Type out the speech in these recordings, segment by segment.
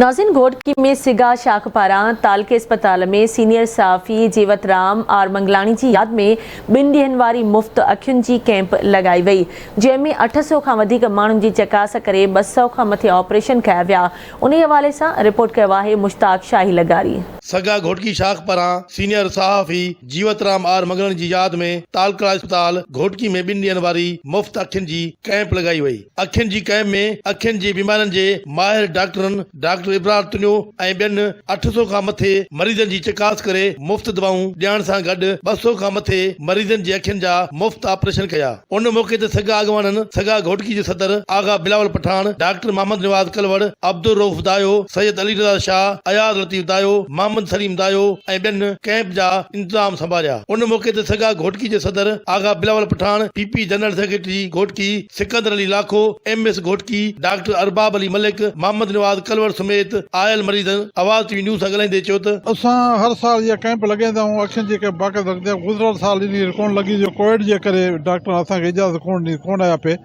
ناظرين گهوٽڪي ۾ سگا شاخ پاران تعلقي اسپتال ۾ سينيئر صحافي جيوت رام آر منگلاڻي جي ياد ۾ ٻن ڏينهن واري مفت اکين جي ڪئمپ لڳائي وئي جنهن ۾ 800 کان وڌيڪ ماڻهن جي چڪاس ڪري 200 کان مٿي آپريشن ڪيا ويا انهي حوالي سان رپورٽ ڪيو آهي مشتاق شاهي لغاري. سگا گهوٽڪي شاخ پاران سينيئر صحافي جيوت رام آر منگلاڻي جي ياد ۾ تعلقه اسپتال گهوٽڪي ۾ ٻن ڏينهن واري مفت اکين جي ڪئمپ لڳائي وئي. اکين جي ڪئمپ ۾ اکين جي بيمارين جي ماهر ڊاڪٽرن ڊاڪٽر ابرار تنيو ۽ ٻين 800 کان مٿي مريضن جي چڪاس ڪري مفت دوائون ڏيڻ سان گڏ 200 کان مٿي مريضن جي اکين جا مفت آپريشن ڪيا. ان موقعي تي سگا اڳواڻن سگا گهوٽڪي جي صدر آغا بلاول پٺاڻ، ڊاڪٽر محمد نواز ڪلوڙ، عبدالرئوف دايو، سيد علي رضا شاهه، اياز لطيف دايو، محمد سليم دايو ۽ ٻين ڪئمپ جا انتظام سنڀاليا. ان موقعي تي سگا گهوٽڪي جي صدر Agha Bilawal Pathan, P P general secretary Ghotki, Sikandar Ali Lakho, M S Ghotki, doctor Arbab Ali Malik, Muhammad Nawaz Kalwar سميت آيل مريضن آواز ٽي وي نيوز سان ڳالهائيندي چيو ته. اسان هر سال اها ڪئمپ لڳائيندا آهيون اکين جي ڪئمپ باقاعده لڳندي آهي گذريل سال انهي ڪونه لڳي جو ڪووڊ جي ڪري ڊاڪٽرن اسان کي اجازت ڪونه ڏني ڪونه آيا پئي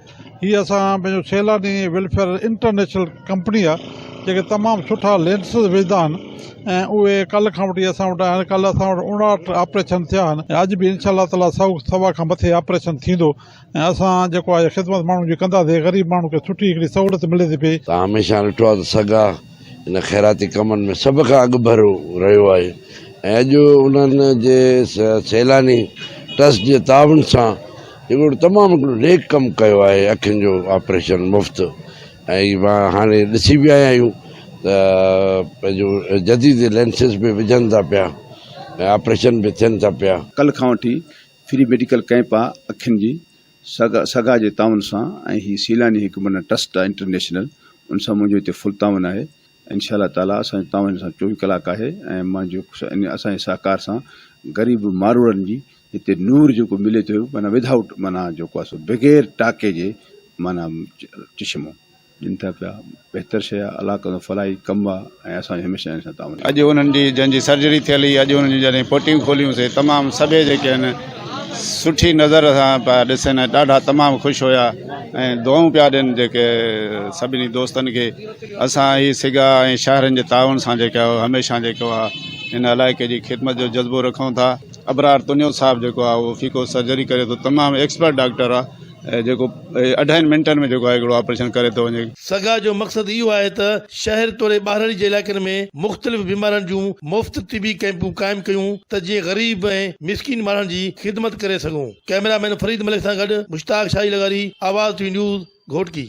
هي اسان پنهنجو سيلاني ويلفيئر انٽرنيشنل ڪمپني آهي جيڪي تمام سٺا لينسز وجهندا آهن ۽ اهي ڪلهه کان وٺي اسان وٽ آيا آهن ڪلهه اسان وٽ 59 آپريشن ٿيا آهن ۽ اڄ به انشاء الله تعالي سو سوا کان مٿي آپريشن ٿيندو ۽ اسان جيڪو آهي خدمت ماڻهن جي ڪنداسين غريب ماڻهن کي سٺي هڪڙي سهولت ملي ٿي پئي. توهان هميشه ڏٺو آهي ته سگا ان خيراتي ڪمن ۾ سڀ کان اڳڀرو رهيو آهي ۽ اڄ انهن جي سيلاني ٽرسٽ جي تعاون سان هڪڙو تمام هڪڙو نيڪ ڪم ڪيو آهي اکين جو آپريشن مفت ۽ هاڻي ڏسي به آيا آهيون ته پنهنجو جديد لينسز به وجهن ٿا پيا ۽ آپريشن به ٿين ٿا پيا. ڪلهه کان وٺي فري ميڊيڪل ڪئمپ آ اکين جي سگا سگا جي تعاون سان ۽ هي سيلاني هڪ معنيٰ ٽرسٽ آ انٽرنيشنل ان سان منهنجو هتي فل تعاون آهي انشاء الله تعاليٰ اسان جو تعاون هن سان 24 ڪلاڪ آهي ۽ منهنجو اسان جي سهڪار سان غريب ماروئڙن جي هتي نور جيڪو ملي ٿو معنيٰ ودائوٽ معنيٰ جيڪو آ سو بغير ٽاڪي جي معنيٰ چشمو. ڏين ٿا پيا بهتر شيء آ الله ڪندو فلاحي ڪم آ ۽ اسان جو هميشه ان سان تعاون اڄ انهن جي جن جي سرجري ٿيل هئي اڄ انهن جون جڏهن پٽيون کوليون سي تمام سڀئي جيڪي آهن سٺي نظر سان پيا ڏسن ۽ ڏاڍا تمام خوش هيا ۽ دعائون پيا ڏين جيڪي سڀني دوستن کي اسان هي سگا ۽ شهرن جي تعاون سان جيڪا هميشه جيڪو آ هن علائقي جي خدمت جو جذبو رکون ٿا ابرار تنيو صاحب جيڪو آ اهو فيڪو سرجري ڪري ٿو تمام ايڪسپرٽ ڊاڪٽر آ جيڪو اڍائين منٽن ۾ جيڪو آهي هڪڙو آپريشن ڪري ٿو وڃي. سگا جو مقصد اهو آهي ته شهر توڙي ٻاهراڙي جي علائقن ۾ مختلف بيمارين جون مفت طبي ڪئمپون قائم ڪيون ته جيئن غريب ۽ مسڪين ماڻهن جي خدمت ڪري سگهون. ڪئميرا مين فريد ملڪ سان گڏ مشتاق شاهي لغاري، آواز ٽي وي نيوز، گهوٽڪي.